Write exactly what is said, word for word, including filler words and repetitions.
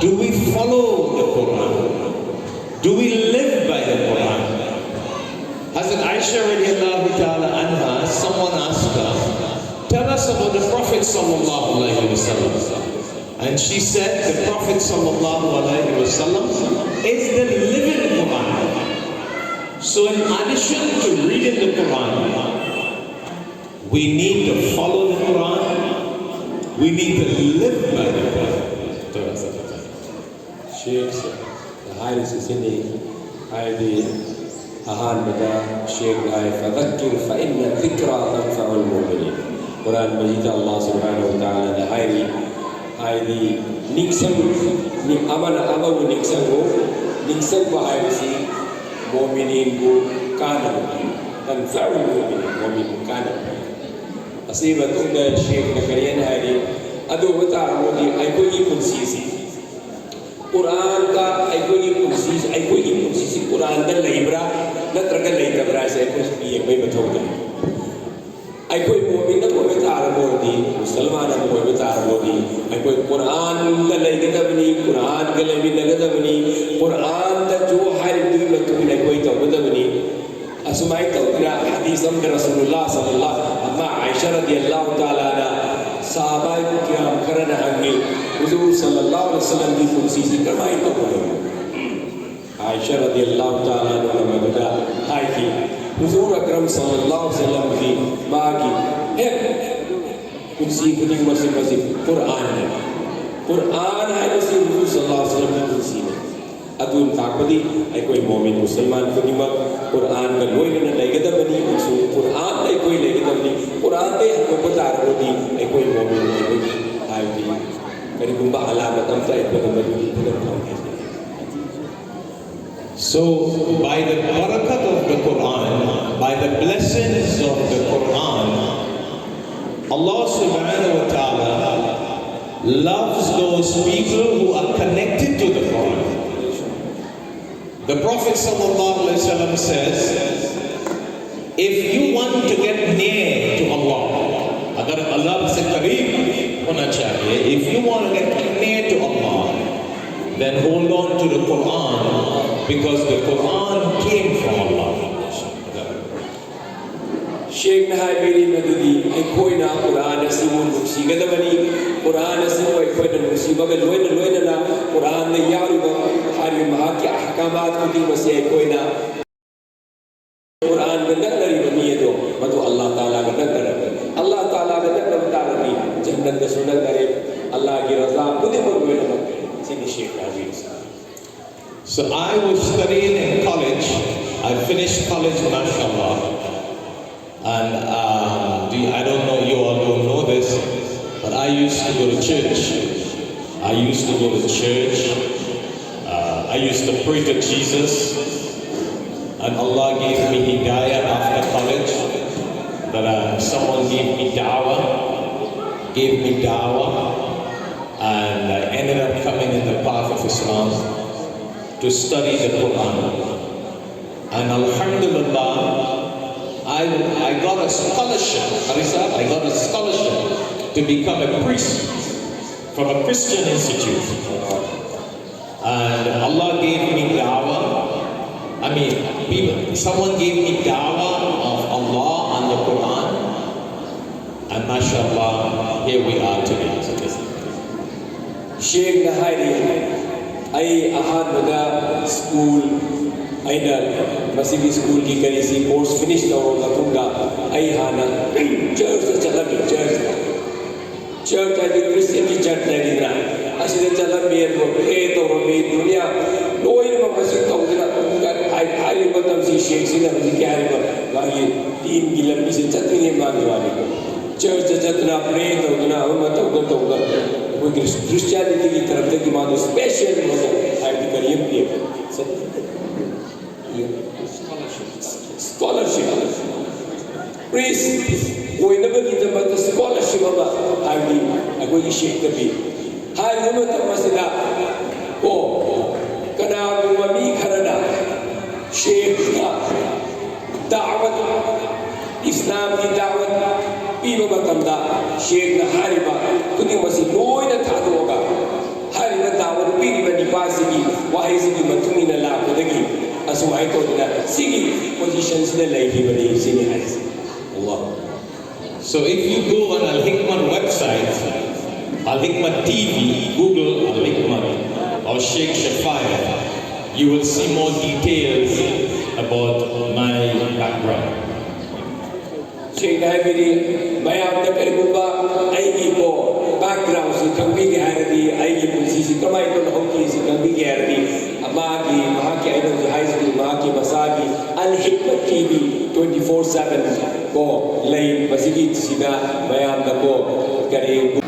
Do we follow the Quran? Do we live by the Quran? Hazrat Aisha radiallahu ta'ala anha, someone asked her, "Tell us about the Prophet sallallahu alaihi wasallam." And she said, "The Prophet sallallahu alaihi wasallam is the living Quran." So in addition to reading the Quran, we need to follow the Quran. We need to live by the Quran. Sheikh, the highest is in the, I the Ahan Mada, Sheikh, I فذكر فإن الذكرى تنفع المؤمنين. Quran Majid Allah subhanahu wa ta'ala the highly, highly Nixon, Amana Abu Nixon, Nixon Bahayasi, Mominin Bu Kana, تنفع المؤمنين, Momin Kana. ꯑꯁꯤ ꯃꯇꯨꯡꯗ ꯁꯦꯈꯅ ꯀꯔꯤꯅ ꯍꯥꯏꯔꯤ? ꯑꯗꯨ ꯑꯣꯏꯕ ꯇꯥꯔꯒꯗꯤ ꯑꯩꯈꯣꯏꯒꯤ ꯄꯨꯟꯁꯤꯁꯤ, ꯀꯨꯔꯥꯟꯗ ꯑꯩꯈꯣꯏꯒꯤ ꯄꯨꯟꯁꯤꯁꯤ, ꯑꯩꯈꯣꯏꯒꯤ ꯄꯨꯟꯁꯤꯁꯤ ꯀꯨꯔꯥꯟꯗ ꯂꯩꯕ꯭ꯔꯥ ꯅꯠꯇ꯭ꯔꯒ ꯂꯩꯇꯕ꯭ꯔꯥ ꯍꯥꯏꯁꯦ ꯑꯩꯈꯣꯏꯁꯨ ꯌꯦꯡꯕꯒꯤ ꯃꯊꯧ ꯇꯥꯏ꯫ ꯑꯩꯈꯣꯏ ꯃꯣꯃꯤꯟ ꯑꯃ ꯑꯣꯏꯕ ꯇꯥꯔꯒꯗꯤ, ꯃꯨꯁꯜꯃꯥꯟ ꯑꯃ ꯑꯣꯏꯕ ꯇꯥꯔꯒꯗꯤ, ꯑꯩꯈꯣꯏ ꯀꯨꯔꯥꯟꯗ ꯂꯩꯒꯗꯕꯅꯤ, ꯀꯨꯔꯥꯟꯒ ꯂꯩꯃꯤꯟꯅꯒꯗꯕꯅꯤ, ꯀꯨꯔꯥꯟꯗꯁꯨ ꯍꯥꯏꯔꯤꯕꯗꯨꯒꯤ ꯃꯇꯨꯡ ꯏꯟꯅ ꯑꯩꯈꯣꯏ ꯇꯧꯒꯗꯕꯅꯤ꯫ ꯑꯁꯨꯃꯥꯏꯅ ꯇꯧꯗꯅ ꯍꯗꯤꯁ ꯑꯃꯗ ꯔꯁꯨꯂꯨꯜꯂꯥ ꯁꯜꯂꯜꯂꯥꯍꯨ, ꯑꯃ ꯑꯥꯏꯁꯥ ꯔꯗꯤꯌꯜꯂꯥꯍꯨ ꯇꯥꯂꯥꯅ ꯁꯍꯥꯕꯥ ꯀꯤꯔꯥꯝ ꯈꯔꯅ ꯍꯪꯉꯤ, ꯍꯨꯖꯨꯔ ꯁꯜꯂꯜꯂꯥꯍꯨ ꯑꯂꯩꯍꯤ ꯋꯁꯜꯂꯝꯒꯤ ꯄꯨꯟꯁꯤꯁꯤ ꯀꯔꯝꯍꯥꯏꯅ ꯇꯧꯕꯅꯣ? ꯑꯥꯏꯁꯥ ꯔꯗꯤꯌꯜꯂꯥꯍꯨ ꯇꯥꯂꯥ ꯑꯟꯍꯥ ꯃꯗꯨꯗ ꯍꯥꯏꯈꯤ, ꯍꯨꯖꯨꯔ ꯑꯀꯔꯝ ꯁꯜꯂꯜꯂꯥꯍꯨ ꯑꯂꯩꯍꯤ ꯋꯁꯜꯂꯝꯒꯤ ꯃꯥꯒꯤ ꯍꯦꯛ ꯄꯨꯟꯁꯤ ꯈꯨꯗꯤꯡꯃꯛꯁꯦ ꯃꯁꯤ ꯀꯨꯔꯥꯟꯅꯤ꯫ ꯀꯨꯔꯥꯟ ꯍꯥꯏꯕꯁꯤ ꯍꯨꯖꯨꯔ ꯁꯜꯂꯜꯂꯥꯍꯨ ꯑꯂꯩꯍꯤ ꯋꯁꯜꯂꯝꯒꯤ ꯄꯨꯟꯁꯤꯅꯤ꯫ ꯑꯗꯨꯅ ꯇꯥꯛꯄꯗꯤ ꯑꯩꯈꯣꯏ ꯃꯣꯃꯤꯟ ꯃꯨꯁꯜꯃꯥꯟ ꯈꯨꯗꯤꯡꯃꯛ ꯀꯨꯔꯥꯟꯒ ꯂꯣꯏꯅꯅ ꯂꯩꯒꯗꯕꯅꯤ ꯑꯃꯁꯨꯡ ꯀꯨꯔꯥꯟꯗ ꯑꯩꯈꯣꯏ ꯂꯩꯒꯗꯕꯅꯤ꯫ ꯀꯨꯔꯥꯟꯗ ꯍꯟꯗꯣꯛꯄ ꯇꯥꯔꯒꯗꯤ ꯑꯩꯈꯣꯏ ꯃꯣꯃꯤꯟ ꯑꯣꯏꯕꯒꯤ ꯍꯥꯏꯕꯗꯤ ꯀꯔꯤꯒꯨꯝꯕ ꯑꯂꯥꯃꯠ ꯑꯝꯇ ꯑꯩꯈꯣꯏꯅ ꯃꯗꯨꯒꯤ ꯈꯨꯗꯝ ꯐꯪꯒꯅꯤ꯫ So, by the barakat of the Quran, by the blessings of the Quran, Allah subhanahu wa ta'ala loves those people who are connected to the Quran. The Prophet sallallahu alaihi wasallam says, if you want to get near to Allah, अगर अल्लाह से करीब होना चाहिए, if you want to get near to Allah, Then hold on to the Quran, because the Quran came from Allah. ꯁꯦꯡꯅ ꯍꯥꯏꯕꯤꯔꯤ ꯃꯗꯨꯗꯤ ꯑꯩꯈꯣꯏꯅ ꯀꯨꯔꯥꯟ ꯑꯁꯤꯕꯨ ꯅꯨꯡꯁꯤꯒꯗꯕꯅꯤ꯫ ꯀꯨꯔꯥꯟ ꯑꯁꯤꯕꯨ ꯑꯩꯈꯣꯏꯅ ꯅꯨꯡꯁꯤꯕꯒ ꯂꯣꯏꯅ ꯂꯣꯏꯅꯅ ꯀꯨꯔꯥꯟꯗ ꯌꯥꯎꯔꯤꯕ ꯍꯥꯏꯔꯤꯕ ꯃꯍꯥꯛꯀꯤ ꯑꯍꯀꯥꯃꯥꯠ ꯈꯨꯗꯤꯡꯃꯛꯁꯦ ꯑꯩꯈꯣꯏꯅ ꯀꯨꯔꯥꯟꯒ ꯅꯛꯅꯔꯤꯕ ꯃꯤ ꯑꯗꯣ ꯃꯗꯨ ꯑꯜꯂꯥꯍ ꯇꯥꯂꯥꯒ ꯅꯛꯅꯔꯕꯅꯤ꯫ ꯑꯜꯂꯥꯍ ꯇꯥꯂꯥꯒ ꯅꯛꯅꯕ ꯇꯥꯔꯗꯤ ꯖꯟꯅꯠꯇꯁꯨ ꯅꯛꯅꯔꯦ, ꯑꯜꯂꯥꯍꯒꯤ ꯔꯖꯥ ꯈꯨꯗꯤꯡꯃꯛ ꯂꯣꯏꯅꯃꯛ ꯂꯩꯔꯦ꯫ ꯁꯤꯅꯤ ꯁꯦꯡꯅ ꯍꯥꯏꯕꯤꯔꯤꯁꯦ꯫ So I was studying in college. I finished college, mashallah. And um, the, I don't know, you all don't know this, but I used to go to church. I used to go to church. Uh, I used to pray to Jesus. And Allah gave me hidayah after college. That uh, someone gave me dawah, gave me dawah. And I ended up coming in the path of Islam to study the Quran. And alhamdulillah, I, I got a scholarship, Harisa, I got a scholarship to become a priest from a Christian institute. And Allah gave me dawah. I mean, people, someone gave me dawah of Allah and the Quran. And mashallah, here we are today. ꯁꯦꯡꯅ ꯍꯥꯏꯔꯤ, ꯑꯩ ꯑꯍꯥꯟꯕꯗ school, ꯑꯩꯅ ꯃꯁꯤꯒꯤ ꯁ꯭ꯀꯨꯜꯒꯤ ꯀꯔꯤꯁꯤ course finish ꯇꯧꯔꯕ ꯃꯇꯨꯡꯗ ꯑꯩ ꯍꯥꯟꯅ ꯆꯔꯆꯇ ꯆꯠꯂꯝꯃꯤ꯫ ꯆꯔꯆꯇ, ꯆꯔꯆ ꯍꯥꯏꯗꯤ ꯈ꯭ꯔꯤꯁꯇꯤꯌꯟꯒꯤ ꯆꯔꯆ ꯍꯥꯏꯗꯅ, ꯑꯁꯤꯗ ꯆꯠꯂꯝꯃꯤ, ꯑꯗꯨꯒ ꯄ꯭ꯔꯦ ꯇꯧꯔꯝꯃꯤ꯫ ꯗꯨꯅꯤꯌꯥ ꯂꯣꯏꯅꯃꯛ ꯑꯁꯤ ꯇꯧꯗꯅ ꯍꯥꯏ-, ꯍꯥꯏꯔꯤꯕ ꯃꯇꯝꯁꯤ ꯁꯦꯡꯁꯤꯅ ꯍꯧꯖꯤꯛꯀꯤ ꯍꯥꯏꯔꯤꯕ ꯃꯥꯒꯤ ꯗꯤꯟꯒꯤ ꯂꯝꯕꯤꯁꯤ ꯆꯠꯇ꯭ꯔꯤꯉꯩ ꯃꯥꯒꯤ ꯋꯥꯅꯤꯀꯣ꯫ ꯆꯔꯆꯇ ꯆꯠꯇꯅ, ꯄ꯭ꯔꯦ ꯇꯧꯗꯅ, ꯑꯃ ꯑꯃ ꯇꯧꯗꯅ ꯇꯧꯗꯅ ꯑꯩꯈꯣꯏ ꯈ꯭ꯔꯤꯁ-, ꯈ꯭ꯔꯤꯁꯇꯤꯌꯥꯅꯤꯇꯤꯒꯤ ꯇꯔꯐꯇꯒꯤ ꯃꯥꯗꯣ ꯁ꯭ꯄꯦꯁꯦꯜ ꯑꯣꯏꯅ ꯍꯥꯏꯕꯗꯤ ꯀꯔꯤ ꯑꯃ ꯄꯤꯌꯦꯕ? ꯁ꯭ꯀꯣꯂꯔꯁꯤꯞ꯫ ꯄ꯭ꯔꯤꯁ ꯑꯣꯏꯅꯕꯒꯤꯗꯃꯛꯇ ꯁ꯭ꯀꯣꯂꯔꯁꯤꯞ ꯑꯃ ꯍꯥꯏꯕꯗꯤ ꯑꯩꯈꯣꯏꯒꯤ ꯁꯦꯛꯇ ꯄꯤ꯫ ꯍꯥꯏꯔꯤꯕ ꯃꯇꯝ ꯑꯁꯤꯗ ꯀꯣ, ꯀꯅꯥꯒꯨꯝꯕ ꯃꯤ ꯈꯔꯅ ꯁꯦꯛꯇ ꯗꯥꯋꯠ, ꯏꯁꯂꯥꯝꯒꯤ ꯗꯥꯋꯠ ꯄꯤꯕ ꯃꯇꯝꯗ ꯁꯦꯛꯅ ꯍꯥꯏꯔꯤꯕ ꯈꯨꯗꯤꯡꯃꯛꯁꯤ ꯂꯣꯏꯅ ꯊꯥꯗꯣꯛꯑꯒ ꯍꯥꯏꯔꯤꯕ ꯗꯥꯋꯠ ꯄꯤꯔꯤꯕ ꯅꯤꯄꯥ ꯁꯨꯃꯥꯏꯅ ꯇꯧꯗꯅ ꯁꯤꯒꯤ ꯄꯣꯖꯤꯁꯟꯁꯤꯗ ꯂꯩꯈꯤꯕꯅꯤ ꯁꯤꯅꯤ ꯍꯥꯏꯁꯦ꯫ ꯑꯜꯂꯥꯍ꯫ So if you go on Al Hikmat website, Al Hikmat T V, Google Al Hikmat or Sheikh Shafaya, you will see more details about my background. ꯁꯦꯡꯅ ꯍꯥꯏꯕꯤꯔꯤ, ꯃꯌꯥꯝꯗ ꯀꯔꯤꯒꯨꯝꯕ ꯑꯩꯒꯤ ꯀꯣ ꯕꯦꯛꯒ꯭ꯔꯥꯎꯟꯁꯤ ꯈꯪꯕꯤꯒꯦ ꯍꯥꯏꯔꯗꯤ, ꯑꯩꯒꯤ ꯄꯨꯟꯁꯤꯁꯤ ꯀꯃꯥꯏꯅ ꯇꯧꯅ ꯍꯧꯈꯤꯁꯤ ꯈꯪꯕꯤꯒꯦ ꯍꯥꯏꯔꯗꯤ, ꯃꯥꯒꯤ ꯃꯍꯥꯛꯀꯤ ꯑꯩꯅ ꯍꯧꯖꯤꯛ ꯍꯥꯏꯖꯈꯤꯕ ꯃꯍꯥꯛꯀꯤ ꯃꯁꯥꯒꯤ Al Hikmat T V twenty four seven ꯀꯣ ꯂꯩ꯫ ꯃꯁꯤꯒꯤ ꯁꯤꯗ ꯃꯌꯥꯝꯅ ꯀꯣ ꯀꯔꯤ